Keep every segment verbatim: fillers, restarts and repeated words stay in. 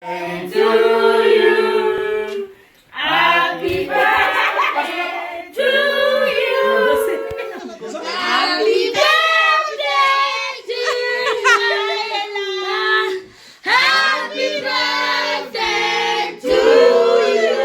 And to you. Happy birthday to you. Happy birthday to you. Happy birthday to you.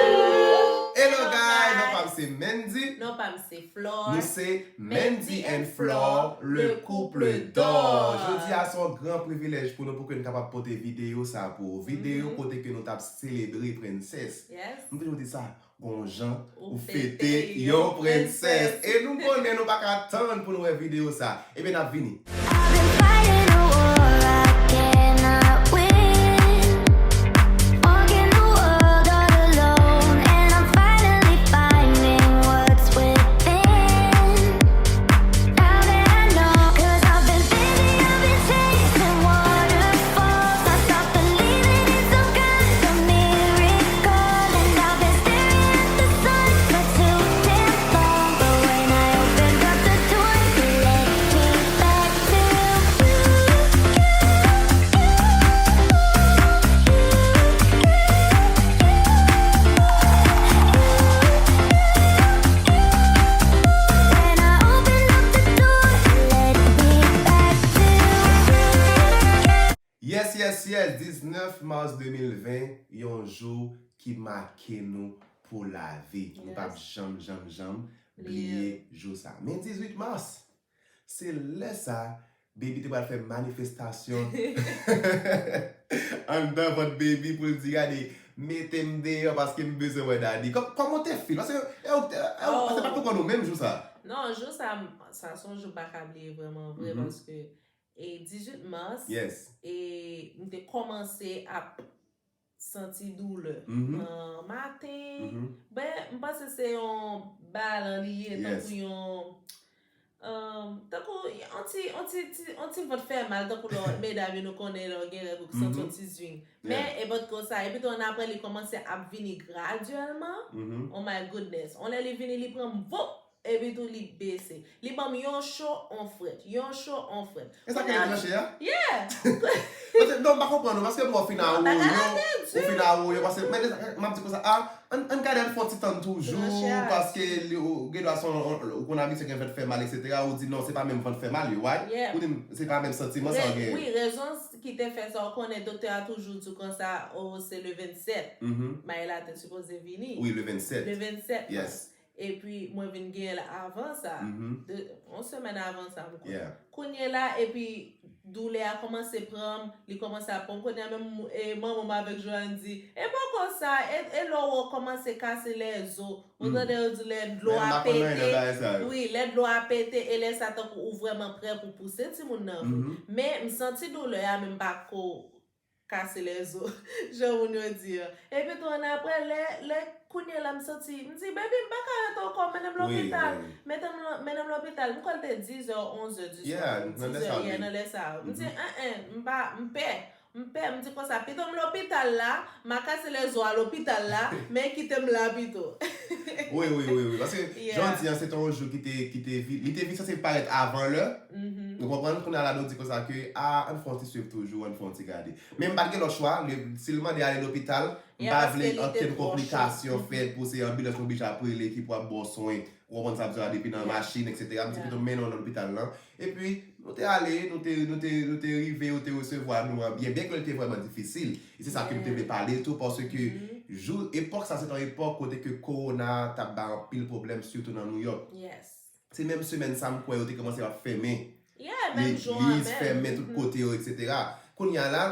Hello guys, non pa m se Mendy. Non pa m se Flore. Nou se Mendy and Flore, le couple d'or. Jodi a se yon gran privilèj pou nou, pou ke nou kapab pote videyo sa pou ou. Videyo kote ke nou t ap selebre prensès. Yes. M toujou di sa, gon jan ou fete yon prensès. E nou konnen nou pa ka tann pou nou wè videyo sa. Ebyen, n ap vini. I've been fighting a war I cannot win. Walking the world all alone, and I'm finally finding what's within. Now that I know, 'cause I've been busy, I've been chasing waterfalls. I stopped believing in some kind of miracle, and I've been staring at the sun for too damn long. But when I opened up the door, you led me back to you. Yes, yes, yes, diznèf mas de mil ven, yon jou ki make nou pou lavi. Nou p ap janm, janm, janm bliye jou sa. Men dizuit mas, se lè sa, Baby te pral fè manifestasyon anndan vant Baby pou l di, "Gade, mete m deyò paske m bezwen wè Daddy." Kò-, kòman w te feel? Paske, e, ou te, e, ou, paske pa t konprann ou menm jou sa. Non, jou sa, m, sa se yon jou m pa ka bliye vrèman vre, paske, e, dizuit mas, e m te kòmanse ap santi doulè nan maten. Ben, m panse se yon balan li ye, tankou yon, um, tankou yon ti, yon ti, ti, yon ti vant fè mal, tankou lè medam yo nou konnen lè w gen règ ou santi yon ti zwing. Men, e pa t konsa. Epi tou, annapre, li kòmanse ap vini gradyèlman. Oh my goodness. On lè li vini, li pran m, voup! Epi tou li bese. Li ban m yon cho, on frèt. Yon cho, on frèt. E sa ki retranche a? Yeah! Paske, non, m pa konprann ou, paske mwen, w fin a woyo, w fin a woyo, paske, men, m ap di konsa, a, ann, ann gade, ann fè yon ti tann toujou, paske li, ou, gen dwa se yon, ou konn abitye gen vant fè mal, et cetera, ou di, "Non, se pa menm vant fè mal yo, right?" Ou di m, "Se pa menm santiman sa w gen." Wi, rezon ki te fè sa, ou konnen doktè a toujou di w konsa, o, se le vennsèt. Mayela te sipoze vini. Wi, le vennsèt. Le vennsèt. Yes. Epi mwen vin genyen l avan sa. De, yon semèn avan sa, m kwè. Kounye la, epi doulè a kòmanse pran m, li kòmanse ap pran m. Kounye a menm, e, manman m avèk Joanne di, "E poko sa, e, e lè w kòmanse kase lèzo." Ou tande yo di lè dlo a pete. Wi, lè dlo a pete, e lè sa tankou ou vrèman prè pou pouse timoun nan vre. Men m santi doulè a, men m pa ko kase lèzo, jan moun yo di an. Epi tou, annapre, lè, lè kounye la m santi, m di, "Baby, m pa ka ret ankò, mennen m lopital." Mennen m lo-, mennen m lopital. M kwè l te dizè, onzè di swa, dizè, yeah, nan lè sa yo. M di, "En, en, m pa, m pè, m pè." M di konsa, "Pito m lopital la, m a kase lèzo a lopital la, men kite m la pito." Wi, wi, wi, wi. Paske, jan w di an, se te yon jou ki te, ki te vi-, li te vin sanse parèt avan lè. Ou konprann? Kounye a la, nou di konsa ke, a, ann fè yon ti swiv toujou, ann fè yon ti gade. Men m pa t gen lòt chwa, li, si l mande ale lopital, m pa vle okenn konplikasyon fèt pou se anbilans m oblije ap rele ki pou ap ba w swen. Ou konprann sa m di w la, depi nan machin, et cetera. M di pito m mennen w nan lopital lan. Epi, nou te ale, nou te, nou te, nou te rive, yo te resevwa nou an byen, byen ke l te vrèman difisil. E se sa ke m te vle pale tou, paske jou, epòk sa, se te yon epòk kote ke kowona t ap bay anpil pwoblèm, sitou nan New York. Se menm semèn sa, m kwè, yo te kòmanse ap fèmen legliz, fèmen tout kote yo, et cetera. Kounye a la,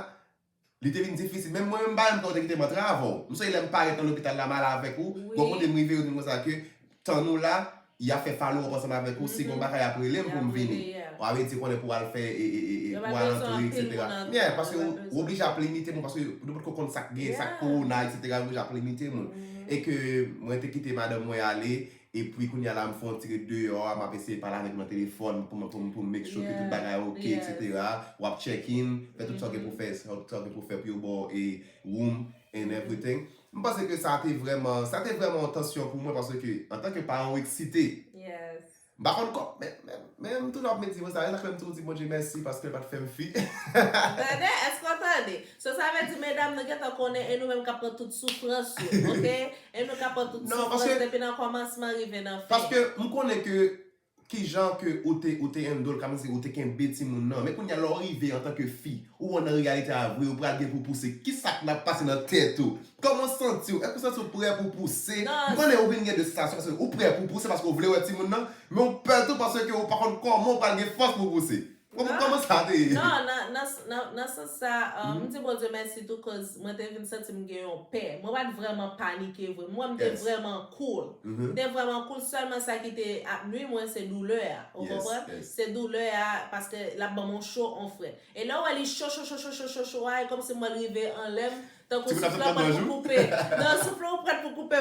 li te vin difisil. Menm mwen menm, pa menm kote ki te m antre avè w. M sonje lè m parèt nan lopital la, m ale avèk ou. Gon kote m rive, yo di m konsa ke tann ou la, y ap fè follow up ansanm avèk ou. Si gon bagay, y ap rele m pou m vini. Ou ap di konnen pou w al fè, e, e, e, e, pou w al antre, et cetera. Yeah, paske ou, ou oblije ap limite moun, paske nou potko konn sa k gen, sa k kowona, et cetera. Ou oblije ap limite moun. E ke mwen te kite madanm mwen ale, epi kounye a la, m fè yon ti ret deyò a, m ap eseye pale avèk nan telefòn pou m, pou m, pou m make sure ke tout bagay oke, et cetera. W ap check in, fè tout sa w gen pou fè, sa w gen pou fè pou yo ba w, e, room and everything. M panse ke sa te vrèman, sa te vrèman yon tansyon pou mwen, paske antanke paran ou eksite. M pa konn kò-, men, men, Men m toujou ap medite sa, e sa k fè m toujou di Bondye mèsi paske l pa t fè m fi. Tande, èske w tande? So, sa vle di, medam, nou gentan konnen, e nou menm k ap pran tout soufrans yo, ok? E nou k ap pran tout soufrans depi nan kòmansman rive nan fen. Paske m konnen ke kijan ke ou te ou te handle, kòmanse ou te kenbe timoun nan. Men kounye a lè w rive antanke fi, ou wè nan reyalite a vre, ou pral gen pou pouse. Kisa k ap pase nan tèt ou? Kòman w santi w? Èske w santi w prè pou pouse? M konnen ou vin gen de sensasyon paske ou prè pou pouse paske w vle wè timoun nan, men w pè tou paske ou pa konn kòman w pral gen fòs pou pouse. Kòman kòman sa te ye? Non, nan, nan, nan, nan sans sa, uh, m di Bondye mèsi tou, cause mwen te vin santi m gen yon pè. Mwen pa t vrèman panike vre. Mwen, m te vrèman cool. M te vrèman cool. Sèlman sa ki te ap nwi mwen, se doulè a. Ou konprann? Se doulè a, paske l ap ban m yon cho, on frè. E lè w wè li cho, cho, cho, cho, cho, cho, cho, a, e kòmsi m wè l rive anlè m, tankou souf lan prèt pou koupe. Non, souf lan prèt pou koupe.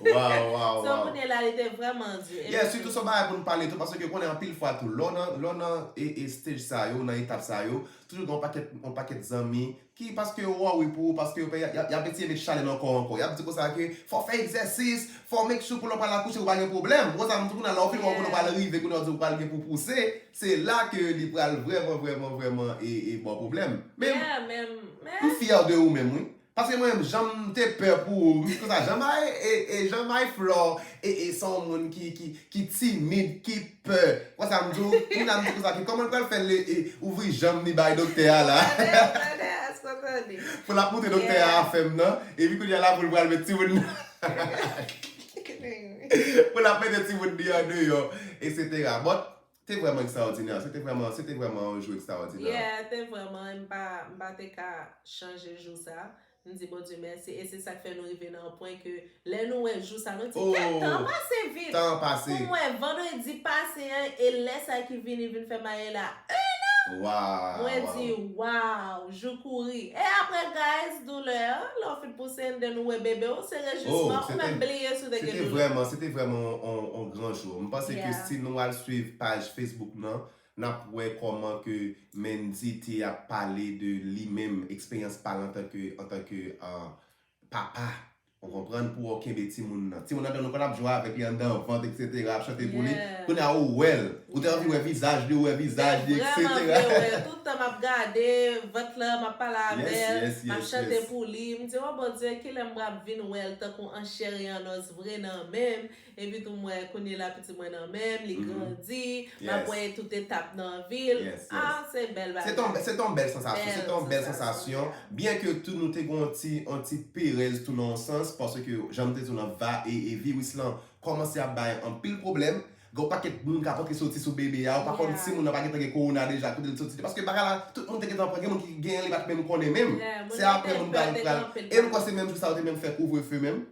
Wow, wow, So, kounye la, li te vrèman di. Yeah, sitou se yon bagay pou n pale tou, paske konnen anpil fwa tou, lè w nan, lè w nan e, e stage sa yo, nan etap sa yo, toujou gen yon pakèt, yon pakèt zanmi ki, paske yo worry pou ou, paske yo, y ap, y ap eseye met chalè nan kò w ankò. Y ap di konsa ke fò w fè egzèsis, fò w make sure pou lè w pral akouche, ou pa gen pwoblèm. Ou konn sa m di, kounye a, lè w fin wè konnen w pral rive, kounye a w di w pral gen pou pouse, se la ke li pral vrèman, vrèman, vrèman e, e ba w pwoblèm. Men Yeah, men, m fyè de ou menm, wi. Paske mwen menm, jan m te pè pou ou, m di konsa, jan may, e, e, jan may Flore, e, e, se yon moun ki, ki, ki timid, ki pè. Konsa m di w, kounye a m di konsa, ke kòman l pral fè l, e, ouvri janm li bay doktè a la? Pou l ap montre doktè a afè m nan, epi kounye a la pou l pral met timoun nan. Pou l ap mete timoun li andeyò, etsetera. But, te vrèman ekstraòdinè. Se te vrèman, se te vrèman yon jou ekstraòdinè. Yeah, te vrèman, m pa, m pa te ka chanje jou sa. M di Bondye mèsi. E se sa k fè nou rive nan yon pwen ke lè nou wè jou sa, nou di, kèt, tan pase vit. Tan pase. Pou mwen, vandredi pase an, e lè sa ki vini vin fè maye la, en an! Wow, Mwen di, wow, jou kouri. E apre, guys, doulè an, lè w fin pouse, and then ou wè bebe w, se rejisman, ou menm bliye si w te gen doulè. Vrèman, se te vrèman yon, yon gran jou. M panse ke si nou al swiv paj Facebook nan, n ap wè kòman ke Mendy te ap pale de li menm, eksperyans pa l antanke, antanke, uh, papa. Ou konprann? Pou w kenbe timoun nan. Timoun nan, nou konn ap jwe avèk li anndan vant, etsetera, ap chante pou li. Kounye a, ou wè l. Ou te anvi wè vizaj li, ou wè vizaj li, etsetera. Tout tan m ap gade vant lan, m ap pale avè l, m ap chante pou li. M di, o Bondye, kilè m pral vin wè l tankou an chè e an os vre nan men m? Epi tou m wè kounye la pitit mwen nan men m, li grandi, m ap wè tout etap nan vi l. Ah, se bèl bagay. Se t on bèl sansasyon, se t on bèl sansasyon. Byen ke tou nou te gen yon ti, yon ti perèz tou nan yon sans, paske jan m te di w nan va e, e viris lan kòmanse ap bay anpil pwoblèm. Gen yon pakèt moun k ap antre soti sou bebe a, ou pa konn si moun nan pa gentan gen kowona deja, kote l soti. Paske bagay la, tout moun te gentan pran, gen moun ki genyen, li pa t menm konnen menm. Se apre moun pral, pral. E m kwè se menm jou sa yo te menm fè kouvrefe menm.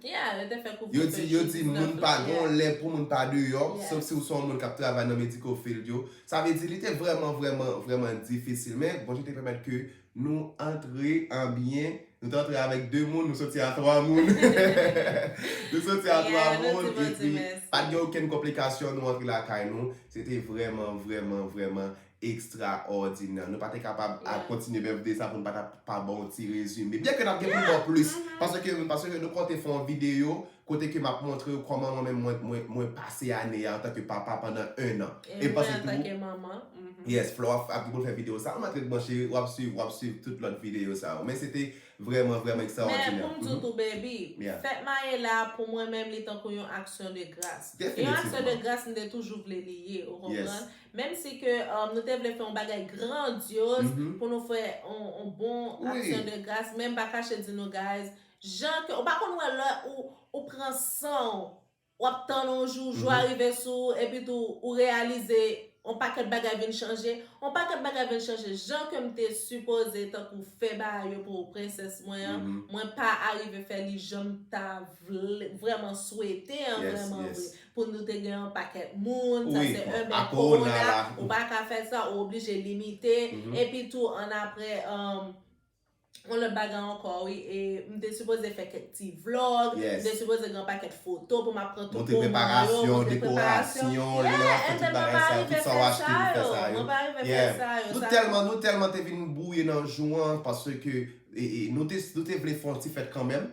Yo di, yo di moun pa gen yon lè pou moun pa deyò, sof si w se yon moun k ap travay nan medical field yo. Sa vle di, li te vrèman, vrèman, vrèman difisil. Men, Bondye te pèmèt ke nou antre an byen. Nou te antre avèk de moun, nou soti a twa moun. Nou soti a twa moun, epi pa t gen okenn konplikasyon, nou antre lakay nou. Se te vrèman, vrèman, vrèman ekstraòdinè. Nou pa te kapab ap kontinye bèf de sa pou nou pa ta pa ba w ti rezime. Byen ke n ap gen pou n ba w plis, paske, paske nou konte fè yon videyo kote ke m ap montre w kòman mwen menm mwen, mwen, mwen pase ane a antanke papa pandan en an. E m panse tou, yes, Flore ap, ap gen pou l fè videyo sa. Ou mèt ret branche, w ap swiv, w ap swiv tout lòt videyo sa yo. Men se te vrèman, vrèman ekstraòdinè. Men pou m di w tou, baby, fèt maye la, pou mwen menm, li tankou yon aksyon de gras. Yon aksyon de gras, m te toujou vle li ye, ou konprann? Menm si ke, um, nou te vle fè yon bagay grandyoz pou nou fè yon, yon bon aksyon de gras, men m pa kache di nou, guys, jan ke, ou pa konn wè lè ou, ou pran san w, w ap tann yon jou, jou a rive sou ou, epi tou ou reyalize yon pakèt bagay vin chanje, yon pakèt bagay vin chanje. Jan ke m te sipoze tankou fè bagay yo pou prensès mwen an, mwen pa arive fè li jan m ta vle, vrèman swete an, vrèman vre. Pou nou te gen yon pakèt moun, sa se un, men kowona la, ou pa ka fè sa, ou oblije limite. Epi tou, annapre, um, yon lòt bagay ankò, wi, e m te sipoze fè kèk ti vlog, m te sipoze gen yon pakèt foto pou m ap pran tout moman yo, montre preparasyon, dekorasyon, yeah, and then mwen pa rive fè sa yo, mwen pa rive fè sa yo. Nou tèlman, nou tèlman te vin bwouye nan jou an, paske, e, e, nou te, nou te vle fè yon ti fèt kanmenm.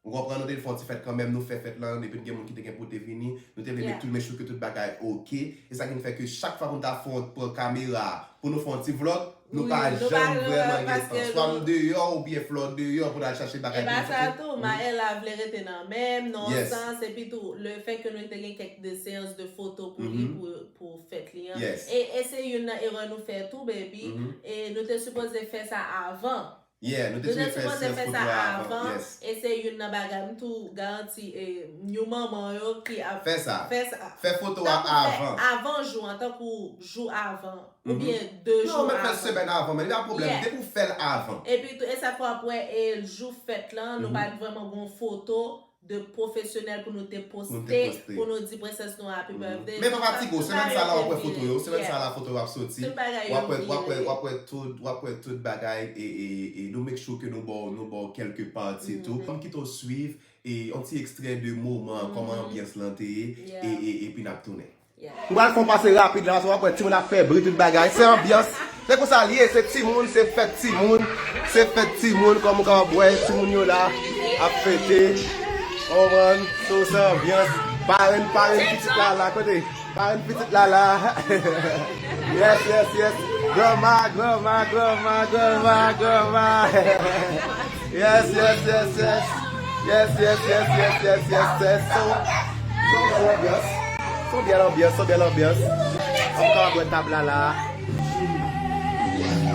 Ou konprann, nou te fè yon ti fèt kanmenm, nou fè fèt lan, epi n gen moun ki te gen pou te vini. Nou te vle make to make sure ke tout bagay oke. E sa ki fè ke chak fwa pou n ta fè yon, pran kamera pou nou fè yon ti vlog, nou pa janm vrèman gen tan. Swa m deyò oubyen Flò deyò pou n al chache bagay pou nou chache. E pa sa tou, Maëla vle rete nan menm, nan yon sans, epi tou, le fè ke nou te gen kèk de seyans de foto pou li, pou, pou fèt li an. E, e se youn nan erè nou fè tou, baby. E nou te sipoze fè sa avan. Yeah, nou te sipoze fè seyans foto a avan, e se youn nan bagay m tou garanti, e, yon manman yo ki ap fè sa. Fè foto a avan. Avan jou an, tankou jou avan, oubyen de jou avan. Non, ou mèt fè semèn avan, men li pa pwoblèm, depi w fè l avan. Epi tou, e sa fè w ap wè, e jou fèt lan, nou pa t vrèman gon foto de pwofesyonèl pou nou te poste, pou nou di prensès nou happy birthday. Men pa fatige w, semèn sa la w ap wè foto yo, semèn sa la foto yo ap soti. W ap wè, w ap wè, w ap wè tout, w ap wè tout bagay e, e, e nou make sure ke nou ba w, nou ba w kèlke pati tou. Ban m kite w swiv e yon ti ekstrè de moman, kòman anbyans lan te ye, e, e, epi n ap tounen. Nou pral fè yon pase rapid la, paske w ap wè timoun ap fè bri, tout bagay. Se anbyans. Se konsa l ye, se timoun, se fèt timoun. Se fèt timoun, kòm ou kapab wè, timoun yo la ap fete. Ou konprann? So, se anbyans. Parenn, parenn pitit la, la, kote? Parenn pitit la, la. Yes, yes, yes. Granma, granma, granma, granma, granma. Yes, yes, yes, yes. Yes, yes, yes, yes, yes, yes, yes. So, so bèl anbyans. So bèl anbyans, so bèl anbyans. Ann pran bwè tab la la.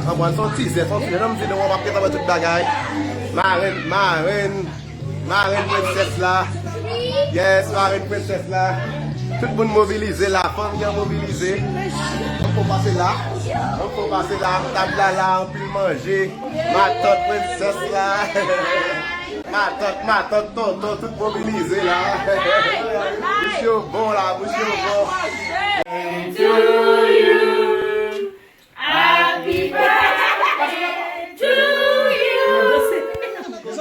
Ann pran son tizè, son tizè. Non, m di nou, w ap gentan wè tout bagay. Marenn, marenn, marenn prensès la. Yes, marenn prensès la. Tout moun mobilize la, fanmi an mobilize. Ann fè pase la. Ann fè pase la. Tab la la, anpil manje. Matant prensès la. Matant, matant, tonton, tout mobilize la. Bouch yo bon la, bouch yo bon. To you. Happy birthday to you.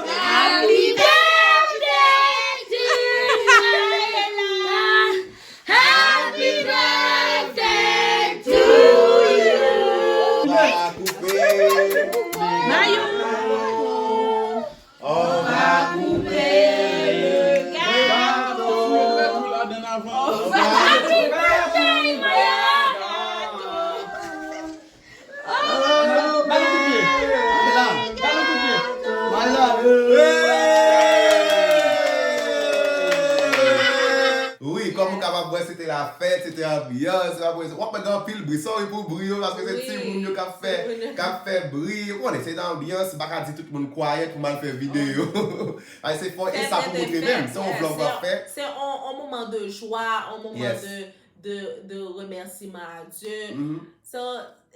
Happy birthday to you. Happy birthday to you. Mayou. On va couper le gâteau. On va couper le gâteau. Wi, kòm ou kapab wè, se te lafèt, se te anbyans, w ap wè, w ap wè gen anpil bri, sòri pou bri yo, paske se timoun yo k ap fè, k ap fè bri, ou konnen, se nan anbyans, m pa ka di tout moun kwayèt pou m al fè videyo. Ay, se fò, e sa pou moutre menm, se yon vlog w ap fè. Se yon, yon moman de jwa, yon moman de, de, de remèsiman a Dye. So,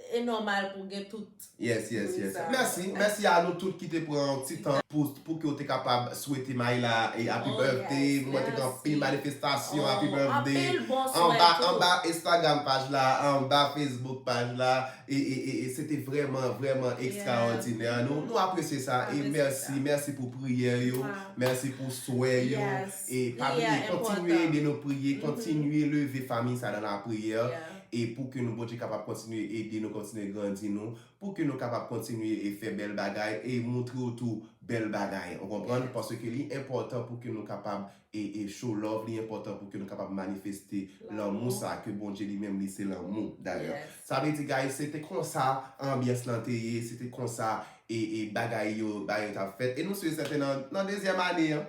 e nòmal pou gen tout. Yes, yes, yes. Mèsi, mèsi a nou tout ki te pran yon ti tan pou, pou ke w te kapab swete Maïla e happy birthday. Mwen te gen anpil manifestasyon happy birthday. Anba, anba Instagram paj la, anba Facebook paj la. E, e, e, e se te vrèman, vrèman ekstraòdinè. Nou, nou apresye sa. E mèsi, mèsi pou priyè yo. Mèsi pou swè yo. E pa bliye, kontinye ede nou priye, kontinye leve fanmi sa nan lapriyè. E pou ke nou, Bondye kapab kontinye ede nou, kontinye grandi nou, pou ke nou kapab kontinye e fè bèl bagay e montre w tou bèl bagay. Ou konprann? Paske li enpòtan pou ke nou kapab e, e show love, li enpòtan pou ke nou kapab manifeste lanmou sa, ke Bondye li menm li se lanmou, dayè. Sa vle di, guys, se te konsa anbyans lan te ye, se te konsa e, e bagay yo, bagay yo t ap fèt. E nou si e sèten nan, nan dezyèm ane an,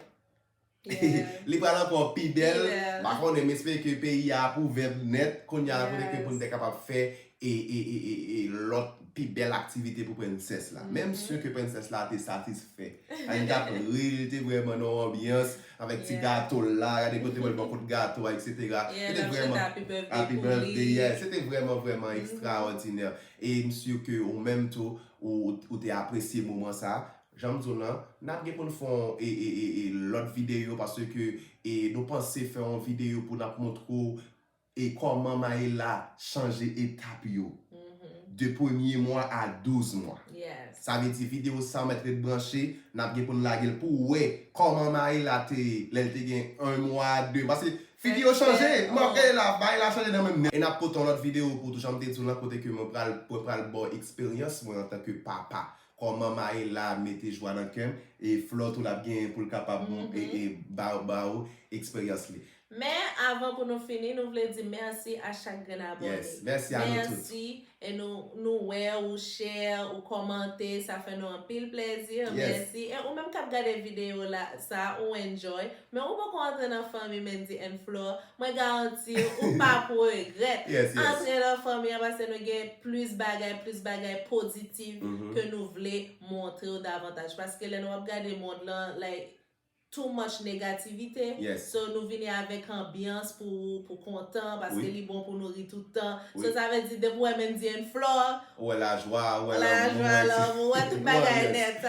li pral ankò pi bèl. M pa konnen, m espere ke peyi a ap ouvè nèt. Kounye a la, kote ke pou n te kapab fè e, e, e, e, e lòt pi bèl aktivite pou prensès la. Men m si ke prensès la te satisfè. Li t ap ri, li te vrèman nan yon anbyans, avèk ti gato l la, gade kote mwen bò kot gato a, etsetera. Li te vrèman happy birthday, yeah. Se te vrèman, vrèman ekstraòdinè. E m si ke ou menm tou, ou, ou te apresye moman sa. Jan m di w lan, n ap gen pou n fè yon, e, e, e, e, lòt videyo, paske, e, nou panse fè yon videyo pou n ap montre w, e, kòman Maïla chanje etap yo. De premye mwa a douz mwa. Sa vle di videyo sa, w mèt ret branche, n ap gen pou n lage l pou w wè kòman Maïla te ye lè l te gen yon mwa, de, paske figi yo chanje, manke la, Maïla chanje nan menm nèt. E n ap pote yon lòt videyo pou tou, jan m te di w lan, kote ke mwen pral, mwen pral ba w eksperyans mwen antanke papa. kòman Maëla mete jwa nan kè m, e Flore tou l ap genyen pou l kapab e, e ba, ba ou eksperyans li. Men, avan pou nou fini, nou vle di mèsi a chak grenn abòne. Yes, mèsi a nou tout. Mèsi, e nou, nou wè ou share, ou kòmante, sa fè nou anpil plèzi. Mèsi. E ou menm k ap gade videyo la, sa, ou enjoy, men ou poko antre nan fanmi Mendy and Flore, mwen garanti ou p ap regrèt. Antre nan fanmi an paske nou gen plis bagay, plis bagay pozitif ke nou vle montre w davantaj. Paske lè nou ap gade mond lan, like, too much negativite. So nou vini avèk anbyans pou ou, pou kontan, paske li bon pou nou ri tout tan. So sa vle di depi w wè Mendy and Flore, ou wè lajwa, ou wè lanmou, ou wè tout bagay nèt.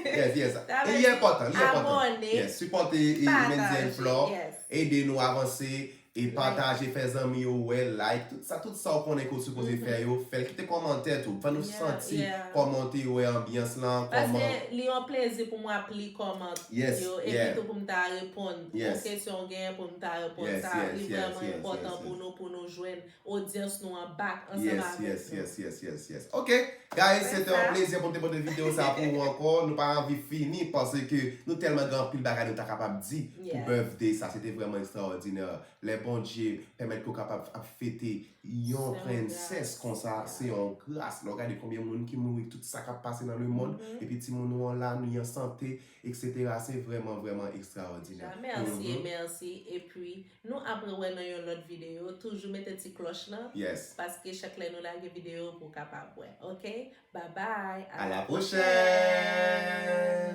Yes, yes. E li enpòtan, li enpòtan. Yes, sipòte Mendy and Flore, ede nou avanse. E pataje, fè zanmi yo wè, like, tout sa, tout sa w konnen ke w sipoze fè yo, fè l. Kite kòmantè tou, fè nou santi kòman w te wè anbyans lan, kòman. Paske li yon plezi pou mwen ap li kòmantè yo, epi tou pou m ta reponn yon kesyon w genyen pou m ta reponn sa, li vrèman enpòtan pou nou, pou nou jwenn odyans nou an back ansanm avèk nou. Yes, yes, yes, yes, yes. Ok, guys, se te yon plezi pou m te pote videyo sa pou ou ankò. Nou pa anvi fini paske nou tèlman gen anpil bagay nou ta kapab di pou birthday sa. Se te vrèman ekstraòdinè. Lè Bondye pèmèt ke w kapab ap fete yon prensès konsa, se yon gras. Lè w gade konbyen moun ki mouri, tout sa k ap pase nan lemonn, epi timoun ou an la, li an sante, etsetera. Se vrèman, vrèman ekstraòdinè. Mèsi, mèsi. Epi, nou ap rewè nan yon lòt videyo. Toujou mete ti klòch lan. Paske chak lè nou lage videyo, pou w kapab wè. Ok? Bye bye. A la pwochèn!